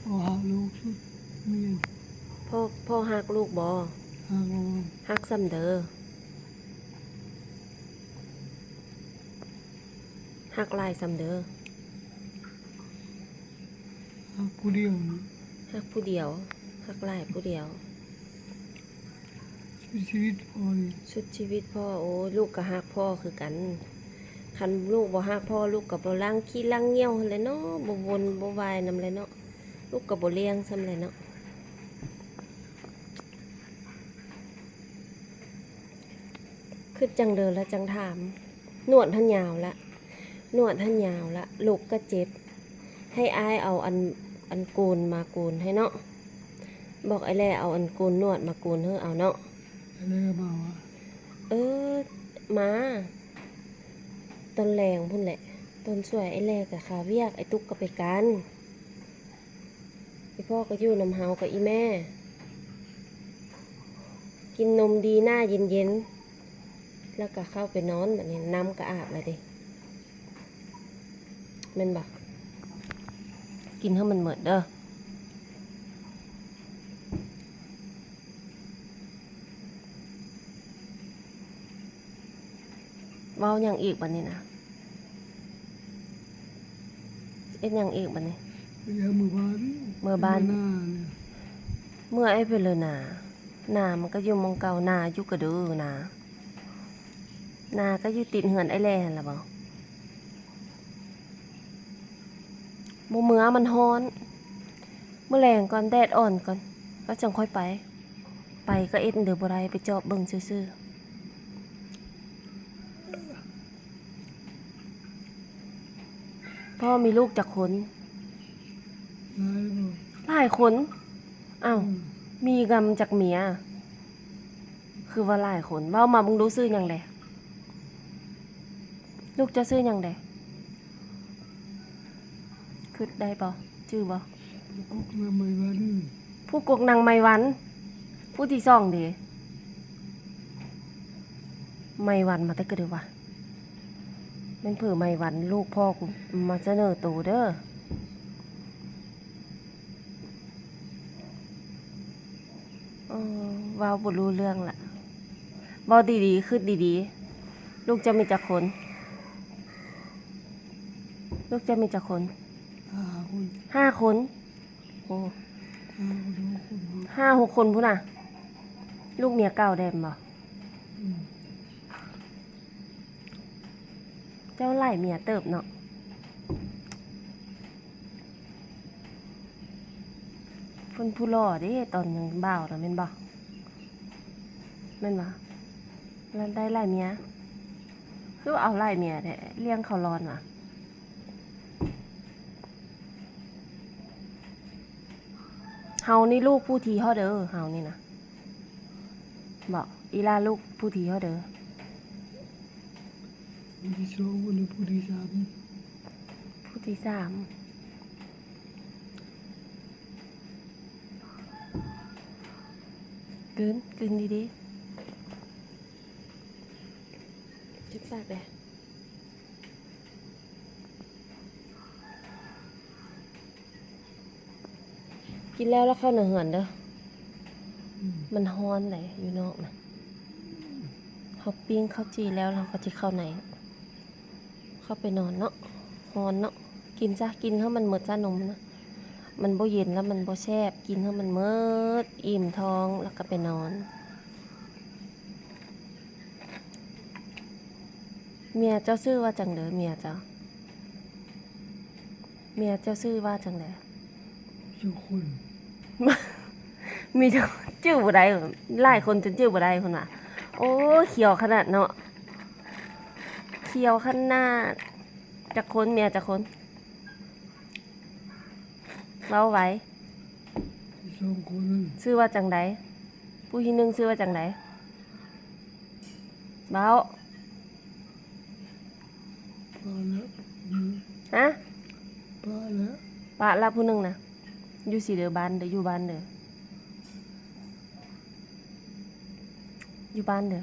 ພໍ່ຮັກລູກສຸດແມ່ນ. ພໍ່ ພໍ່ຮັກລູກບໍ່? ຮັກບໍ່? ຮັກສ່ຳໃດ? ຮັກຫຼາຍສ່ຳໃດ? ຮັກຜູ້ດຽວ. ຮັກຜູ້ດຽວ? ຮັກຫຼາຍຜູ້ດຽວ? ສຸດຊີວິດພໍ່ນີ້. ສຸດຊີວິດພໍ່. ໂອ້ຍ ລູກກໍຮັກພໍ່ຄືກັນ. ຄັນລູກບໍ່ຮັກພໍ່ ລູກກໍບໍ່ລ້າງຂີ້ລ້າງຍ່ຽວຫັ້ນແຫຼະເນາະ, ບໍ່ວົນບໍ່ວາຍນຳແຫຼະເນາະ, ລູກກໍບໍ່ລ້ຽງສ່ຳແຫຼະເນາະ. ຄິດຈັ່ງເດີລະຈັ່ງຖາມ. ນວດຫັ້ນຍາວລະ, ນວດຫັ້ນຍາວລະ, ລົກກໍເຈັບ. ໃຫ້ອ້າຍເອົາອັນ ອັນໂກນມາໂກນໃຫ້ເນາະ. ບອກອ້າຍແຫຼ້ເອົາອັນໂກນໜວດມາໂກນໃຫ້ເອົາເນາະ. ອ້າຍແຫຼ້ມາວະ? ເອີ ມາຕອນແລງພຸ້ນແຫຼະ, ຕອນສວຍອ້າຍແຫຼ້ກໍຄາວຽກ, ອ້າຍຕຸກກໍໄປການ. ອີ່ພໍ່ກໍຢູ່ນຳເຮົາກັບອີ່ແມ່. ກິນນົມດີໜ້າເຢັນໆ ແລ້ວກໍເຂົ້າໄປນອນ. ບັດນີ້ນ້ຳກໍອາບແລ້ວເດ້ ແມ່ນບໍ່? ກິນໃຫ້ມັນໝົດເດີ. ເວົ້າຫຍັງອີກບັດນີ້ນະ? ເຮັດຫຍັງອີກບັດນີ້? ໄປເມືອບ້ານ. ເມືອບ້ານ. ເມືອນານີ້. ເມືອໄອ້ເພິ່ນເລີນາ. ນາມັນກໍຢູ່ໝ່ອງເກົ່າ, ນາຢູ່ກະເດີນາ. ນາກໍຢູ່ຕິດເຮືອນໄອ້ແຫຼຫັ້ນລະບໍ? ບໍ່ເມືອ, ມັນຮ້ອນ. ມື້ແລງກ່ອນ, ແດດອ່ອນກ່ອນ ແລ້ວຈັ່ງຄ່ອຍໄປ. ໄປກໍເອັດແນວໃດບໍ່ໄດ້, ໄປຈອບເບິ່ງຊື່ໆ. ພໍ່ມີລູກຈັກຄົນ? ຫຼາຍບໍ່? ຫຼາຍຄົນ. ອ້າວ ອືມ ມີກຳຈັກເມຍ? ຄືວ່າຫຼາຍຄົນ. ເວົ້າມາເບິ່ງດູ, ຊື່ຫຍັງແດ່? ລູກເຈົ້າຊື່ຫຍັງແດ່? ຄິດໄດ້ບໍ່? ຈື່ບໍ່? ຜູ້ກົກນາງໄມວັນ. ຜູ້ກົກນາງໄມວັນ. ຜູ້ທີສອງເດ? ໄມວັນມາແຕ່ກະເດີວະ? ແມ່ນເຜີໄມວັນ ລູກພໍ່ກູມາສະເໜີໂຕເດີ. ເອີ ເວົ້າບໍ່ຮູ້ເລື່ອງລະ. ເວົ້າດີໆ ຄິດດີໆ. ລູກເຈົ້າມີຈັກຄົນ? ລູກເຈົ້າມີຈັກຄົນ? ຫ້າຄົນ. ຫ້າຄົນ. ໂອ້ ຫ້າຫົກຄົນພຸ້ນນະ. ລູກເມຍເກົ່າແດ່ແມ່ນບໍ່? ອືມ. ເຈົ້າຫຼາຍເມຍເຕີບເນາະ. ເພິ່ນຜູ້ຫຼໍ່ເດ້ ຕອນຍັງບ່າວນະ ແມ່ນບໍ່? ແມ່ນບໍ່? ລະໄດ້ຫຼາຍເມຍ. ຄືວ່າເອົາຫຼາຍເມຍແທ້ ລ້ຽງເຂົາຫຼອນຫວາ? ເຮົານີ້ລູກຜູ້ທີເທົ່າເດີ ເຮົານີ້ນະ. ເບາະ ອີ່ຫຼ້າລູກຜູ້ທີເທົ່າເດີ? ຜູ້ທີສອງ ຜູ້ທີສາມ. ຜູ້ທີສາມ. ກືນ ກືນດີໆ. ເຈັບປາກເດ້. ກິນແລ້ວ ແລ້ວເຂົ້າໃນເຮືອນເດີ. ອືມ. ມັນຮ້ອນເດ້ ຢູ່ນອກນະ. ເຮົາປີ້ງເຂົ້າຈີ່ແລ້ວ ເຮົາກໍຊິເຂົ້າໃນ. ເຂົ້າໄປນອນເນາະ. ຮ້ອນເນາະ. ກິນຊະ ກິນໃຫ້ມັນໝົດຊະນົມນະ. ມັນບໍ່ເຢັນແລ້ວມັນບໍ່ແຊບ. ກິນໃຫ້ມັນໝົດ ອີ່ມທ້ອງ ແລ້ວກໍໄປນອນ. ເມຍເຈົ້າຊື່ວ່າຈັ່ງເດີ? ເມຍເຈົ້າ ເມຍເຈົ້າຊື່ວ່າຈັ່ງໃດ? ເຈົ້າຄຸນ. ມີເຈົ້າ ຈື່ບໍ່ໄດ້. ຫຼາຍຄົນຈົນຈື່ບໍ່ໄດ້ ເພິ່ນວ່າ. ໂອ້ ຂຽວຂະໜາດເນາະ. ຂຽວຂະໜາດ. ຈັກຄົນ? ເມຍຈັກຄົນ? ເວົ້າໄວ. ສອງຄົນ. ຊື່ວ່າຈັ່ງໃດ? ຜູ້ທີໜຶ່ງຊື່ວ່າຈັ່ງໃດ? ເວົ້າ. ປະລະ. ຮະ? ປະລະ. ປະລະຜູ້ໜຶ່ງນະ. ຢູ່ໃສເດີ? ບ້ານເດີ? ຢູ່ບ້ານເດີ? ຢູ່ບ້ານເດີ?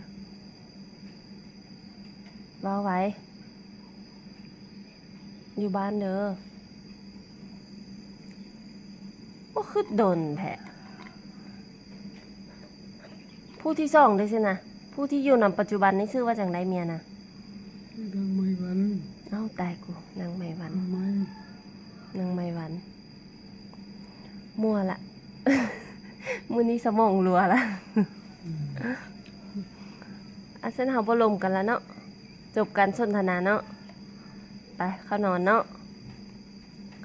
ເວົ້າໄວ. ຢູ່ບ້ານເດີ. ບໍ່ຄຶດດົນແທ້. ຜູ້ທີສອງເດ້ຊີ້ນະ ຜູ້ທີ່ຢູ່ນຳປັດຈຸບັນນີ້ຊື່ວ່າຈັ່ງໃດເມຍນະ? ນາງໄມວັນ. ເອົ້າ ຕາຍກູ ນາງໄມວັນ ນາງໄມວັນ ມົວລະ ມື້ນີ້ສະໝອງຮົ່ວລະ. ອັນຊັ້ນເຮົາບໍ່ລົມກັນລະເນາະ ຈົບການສົນທະນາເນາະ. ໄປ ເຂົ້ານອນເນາະ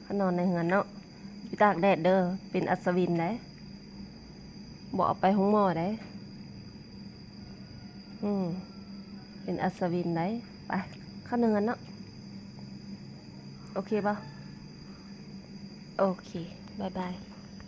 ເຂົ້ານອນໃນເຮືອນເນາະ. ຢູ່ຕາກແດດເດີ ເປັນອັດສະວິນໃດ ບໍ່ເອົາໄປໂຮງໝໍໃດ. ອືມ ເປັນອັດສະວິນໃດ. ໄປ ເຂົ້າເຮືອນເນາະ. ໂອເຄບໍ່? ໂອເຄ ບາຍບາຍ.